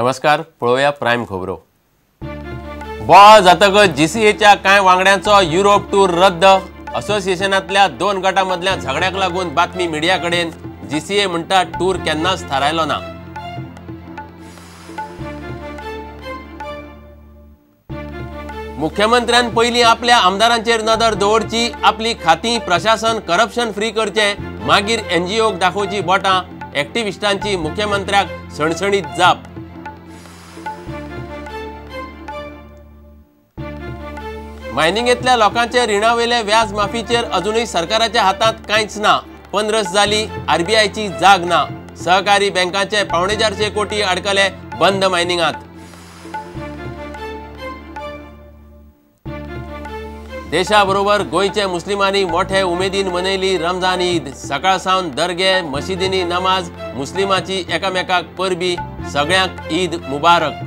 नमस्कार, पळोवया प्रायम खबरो. बोवाळ जातकच जीसीएच्या कांय वांगड्यांचो युरोप टूर रद्द. असोसिएशनांतल्या दोन गटां मदल्या झगड्याक लागून बातमी मिडिया कडेन. जीसीए म्हणटा टूर केन्नाच थारायलो ना. मुख्यमंत्र्यान पयलीं आपल्या आमदारांचेर नदर दवरची, आपली खातीं प्रशासन करप्शन फ्री करचें, मागीर एनजीओक दाखोवची बोटां. एक्टिविस्टांची मुख्यमंत्र्याक सणसणीत जाप. मायनिंगेंतल्या लोकांचे रिणावेले व्याज माफीचेर अजूनय सरकाराच्या हातांत कांयच ना. 15 जाली, आरबीआयची जाग ना. सहकारी बँकांचे 375 कोटी अडकले बंद मायनिंगांत. देशाबरोबर गोंयचे मुस्लिमांनी मोठे उमेदीन मनयली रमजान ईद. सकाळ सावन दर्गे मशिदींनी नमाज, मुस्लिमांची एकामेकाक परबी. सगळ्यांक ईद मुबारक.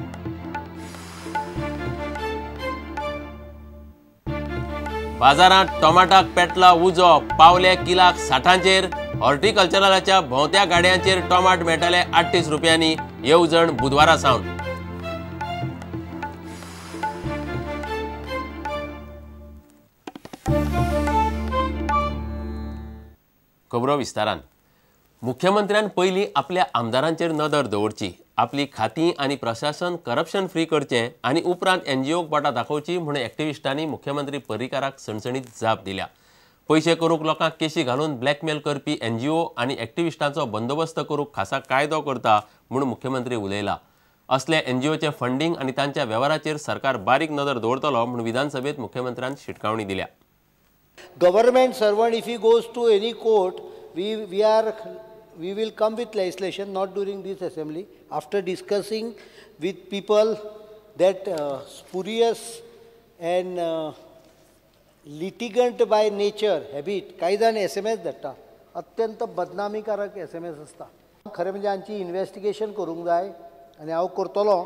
बाजारांत टोमाटाक पेटला उजो, पावले किलाक 60चेर. हॉर्टिकल्चराच्या भोंवत्या गाडयांचेर टोमाट मेळटले 38 रुपयांनी. येवजण बुधवारा सावन. खबरो विस्तारान. मुख्यमंत्र्यान पयलीं आपल्या आमदारांचेर नदर दवरची, आपली खातीं आनी प्रशासन करप्शन फ्री करचें आनी उपरांत एनजीओक बोटां दाखोवची म्हूण एक्टिविस्टांनी मुख्यमंत्री पर्रीकाराक सणसणीत जाप दिल्या. पयशे करूंक लोकांक केशी घालून ब्लॅकमेल करपी एनजीओ आनी एक्टिविस्टांचो बंदोबस्त करूंक खासा कायदो करता म्हूण मुख्यमंत्री उलयला. असले एनजीओचें फंडींग आनी तांच्या वेव्हाराचेर सरकार बारीक नदर दवरतलो म्हूण विधानसभेत मुख्यमंत्र्यान शिटकावणी दिल्या. Government servant, if he goes to any court, we will come with legislation, not during this assembly, after discussing with people that spurious and litigant by nature habit. कांय जाण SMS धाडटा, अत्यंत बदनामीकारक SMS आसता. खरें म्हणजे हांची इन्वेस्टिगेशन करूंक जाय आनी हांव करतलो.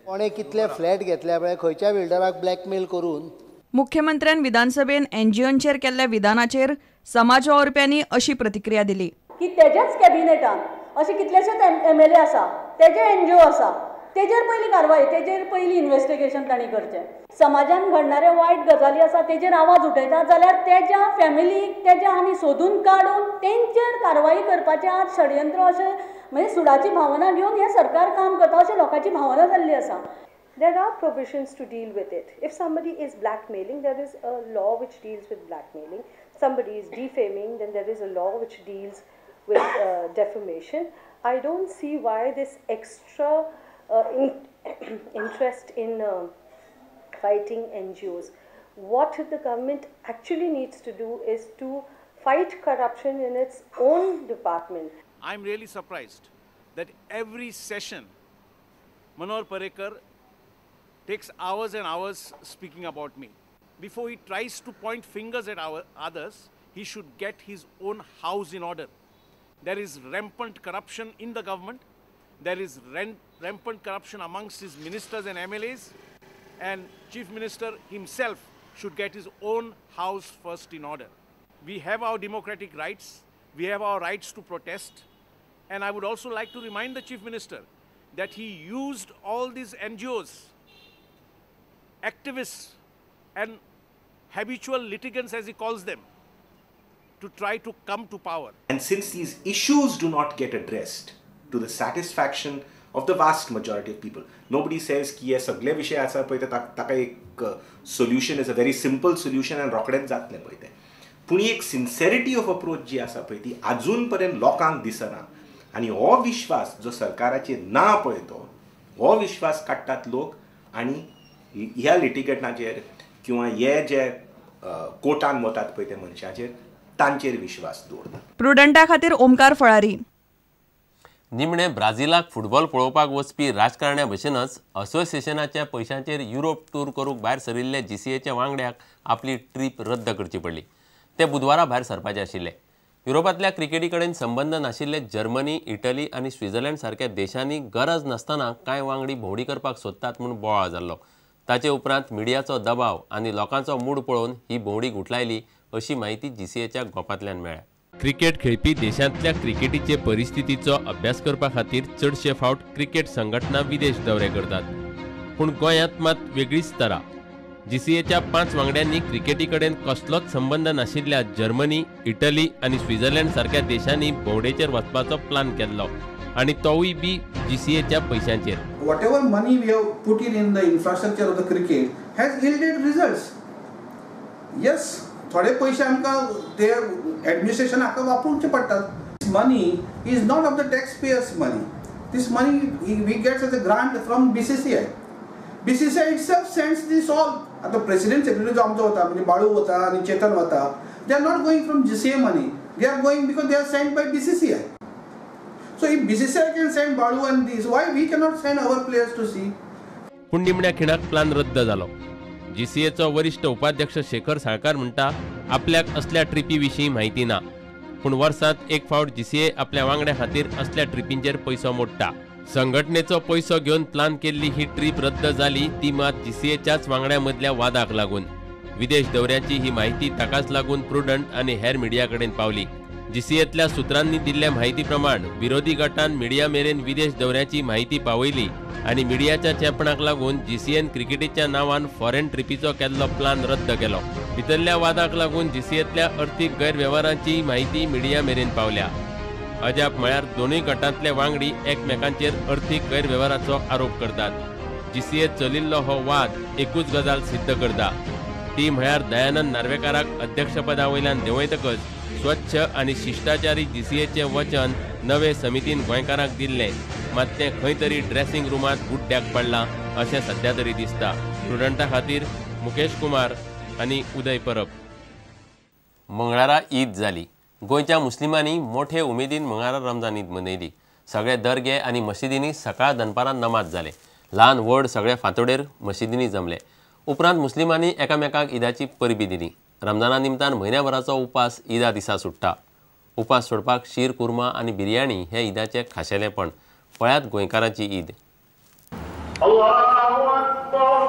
कोणें कितले फ्लॅट घेतल्या पळय, खंयच्या बिल्डराक ब्लॅकमेल करून. मुख्यमंत्र्यान विधानसभेन एनजीओंचेर केल्ल्या विधानाचेर समाज वावुरप्यांनी अशी प्रतिक्रिया दिली की तेज्याच कॅबिनेटान अशे कितलेशेच एमएलए आसा, तेजे एनजीओ आसा, तेजेर पयली कारवाय, तेजेर पयली इन्वेस्टिगेशन तांणी करचें. समाजान घडणारे वायट गजाली आसा तेजेर आवाज उठयता जाल्यार तेज्या फॅमिलीक तेज्या आनी सोदून काडून तेंचेर कारवाई करपाचें आज षडयंत्र अशें म्हणजे सुडाची भावना घेवन हें सरकार काम करता अशें लोकांची भावना जाल्ली आसा. There are provisions to deal with it. If somebody is blackmailing, there is a law which deals with blackmailing. Somebody is defaming, then there is a law which deals with defamation. I don't see why this extra interest in fighting NGOs. What the government actually needs to do is to fight corruption in its own department. I'm really surprised that every session, Manohar Parrikar takes hours and hours speaking about me. Before he tries to point fingers at others, he should get his own house in order. There is rampant corruption in the government. There is rampant corruption amongst his ministers and MLAs. And Chief Minister himself should get his own house first in order. We have our democratic rights. We have our rights to protest. And I would also like to remind the Chief Minister that he used all these NGOs, activists and habitual litigants, as he calls them, to try to come to power. And since these issues do not get addressed to the satisfaction of the vast majority of people, nobody says ki हे सगळे विषय आसा पळय ते ताका एक solution is a very simple solution and रोखडेंच जातलें पळय तें. पूण एक सिन्सेरिटी ऑफ अप्रोच जी आसा पळय ती आजून पर्यंत लोकांक दिसना आनी हो विश्वास जो सरकाराचेर ना पळय तो हो विश्वास काडटात लोक आनी ह्या लिटिगंटाचेर किंवा हे जे कोर्टान वतात पळय ते मनशाचेर तांचेर विश्वास दवरतात. प्रुडंटा खातीर ओमकार फळारी. निमणे ब्राझिलाक फुटबॉल पळोवपाक वचपी राजकारण्या भशेनच असोसिएशनाच्या पयशांचेर युरोप टूर करूंक भायर सरिल्ले जीसीएच्या वांगड्याक आपली ट्रीप रद्द करची पडली. ते बुधवारा भायर सरपाचे आशिल्ले. युरोपांतल्या क्रिकेटी कडेन संबंद नाशिल्ले जर्मनी, इटली आनी स्वित्झर्लंड सारक्या देशांनी गरज नासतना कांय वांगडी भोंवडी करपाक सोदतात म्हूण बोवाळ जाल्लो. ताचे उपरांत मिडियाचो दबाव आनी लोकांचो मूड पळोवन ही भोंवडी गुठलायली अशी माहिती जीसीएच्या गोपांतल्यान मेळ्ळ्या. क्रिकेट खेळपी देशांतल्या क्रिकेटीचे परिस्थितीचो अभ्यास करपा खातीर चडशे फावट क्रिकेट संघटना विदेश दौरे करतात, पूण गोंयांत मात वेगळीच तरा. जीसीएच्या 5 वांगड्यांनी क्रिकेटी कडेन कसलोच संबंद नाशिल्ल्या जर्मनी, इटली आनी स्वित्झर्लंड सारक्या देशांनी भोंवडेचेर वचपाचो प्लान केल्लो आनी तोवूय बी जीसीएच्या पयशांचेर. Whatever money we have put in the infrastructure of the cricket has yielded results. Yes, थोडे पैसे आमकां ते एडमिनिस्ट्रेशन हाका वापरूचे पडटात. Money is not of the tax payers money. This money we gets as a grant from BCCI. BCCI itself sends this all. आतां president secretary जो आमचो वता म्हणजे बाळू वता आनी चेतन वता, they are not going from GCA money, they are going because they are send by BCCI. So if BCCI can send Balu and this, why we cannot send our players to see? पूण निमण्या खिणाक plan रद्द जालो. जीसीएचो वरिश्ठ उपाध्यक्ष शेखर साळकार म्हणटा आपल्याक असल्या ट्रिपी विशीं म्हायती ना, पूण वर्सांत एक फावट जीसीए आपल्या वांगड्या खातीर असल्या ट्रिपींचेर पयसो मोडटा. संघटनेचो पयसो घेवन प्लान केल्ली ही ट्रीप रद्द जाली ती मात जीसीएच्याच वांगड्या मदल्या वादाक लागून. विदेश दौऱ्याची ही म्हायती ताकाच लागून प्रुडंट आनी हेर मिडिया कडेन पावली. जीसीएतल्या सूत्रांनी दिल्ल्या म्हायती प्रमाण विरोधी गटान मिडिया मेरेन विदेश दौऱ्याची म्हायती पावयली आनी मिडियाच्या चेपणाक लागून जीसीएन क्रिकेटीच्या नांवान फॉरेन ट्रिपीचो केल्लो प्लान रद्द केलो. भितरल्या वादाक लागून जीसीएतल्या अर्थीक गैरवेव्हारांची म्हायती मिडिया मेरेन पावल्या. अजाप म्हळ्यार दोनूय गटांतले वांगडी एकमेकांचेर अर्थीक गैरवेव्हाराचो आरोप करतात. जीसीए चलिल्लो हो वाद एकूच गजाल सिद्ध करता, ती म्हळ्यार दयानंद नार्वेकाराक अध्यक्षपदा वयल्यान देंवयतकच स्वच्छ आनी शिश्टाचारी जीसीएचें वचन नवे समितीन गोंयकारांक दिल्लें, मात तें खंय तरी ड्रेसिंग रुमांत गुड्ड्याक पडलां अशें सध्या तरी दिसता. स्टुडंटा खातीर मुकेश कुमार आनी उदय परब. मंगळारा ईद जाली. गोंयच्या मुस्लिमांनी मोठे उमेदीन मंगळारा रमजान ईद मनयली. सगळे दर्गे आनी मशिदींनी सकाळ दनपारां नमाज जाले. ल्हान व्हड सगळे फांतोडेर मशिदींनी जमले. उपरांत मुस्लिमांनी एकामेकांक ईदाची परबी दिली. रमजाना निमतान म्हयन्याभराचो उपास ईदा दिसा सुट्टा. उपास सोडपाक शीर कुर्मा आनी बिर्याणी हे ईदाचें खाशेलेपण. पळयात गोंयकारांची ईद. अल्लाहु अकबर,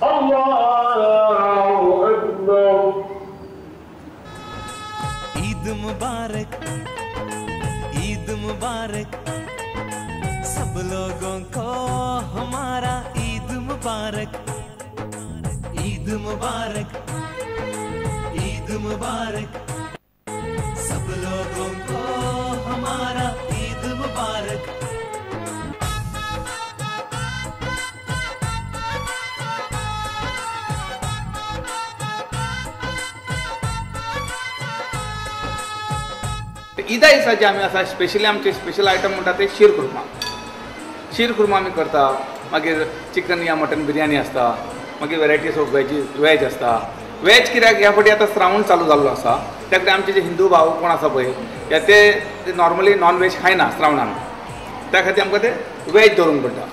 अल्लाहु अकबर. ईद मुबारक, ईद मुबारक, सब लोगों को हमारा ईद मुबारक. ईद मुबारक, ईद मुबारक, सब लोगों को हमारा ईद मुबारक. ईदा दिसा जे आमी आसा स्पेशली आमचे स्पेशल आयटम म्हणटा ते शीर कुर्मा. शीर कुर्मा आमी करता, मागीर चिकन या मटन बिर्याणी आसता, मागीर वेरायटीज ऑफ वेज आसता. वेज कित्याक ह्या फावटी आतां श्रावण चालू जाल्लो आसा, त्या खातीर आमचे जे हिंदू भाव कोण आसा पळय हे ते नॉर्मली नॉन वेज खायना श्रावणान, त्या खातीर आमकां ते वेज दवरूंक पडटा.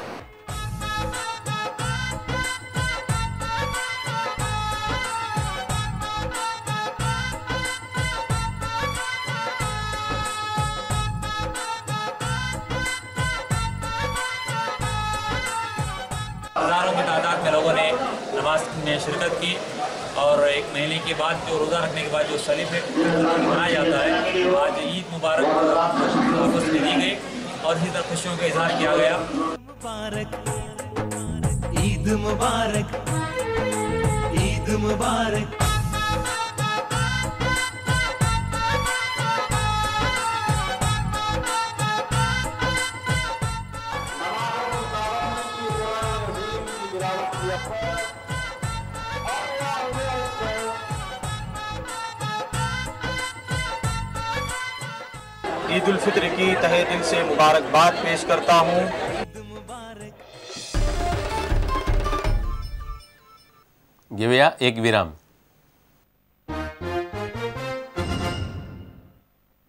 हज़ारों की तादाद में लोगों ने नमाज में शिरकत की और एक महीने के बाद जो रोज़ा रखने के बाद जो सेलिब्रेट मनाया जाता है, आज ईद मुबारक आपस में दी गई और इसी तरह खुशियों का इजहार किया गया. मुबारक, ईद मुबारक, ईद मुबारक. ईद उल फित्र की तहे दिल से मुबारकबाद पेश करता हूँ. घेऊया एक विराम.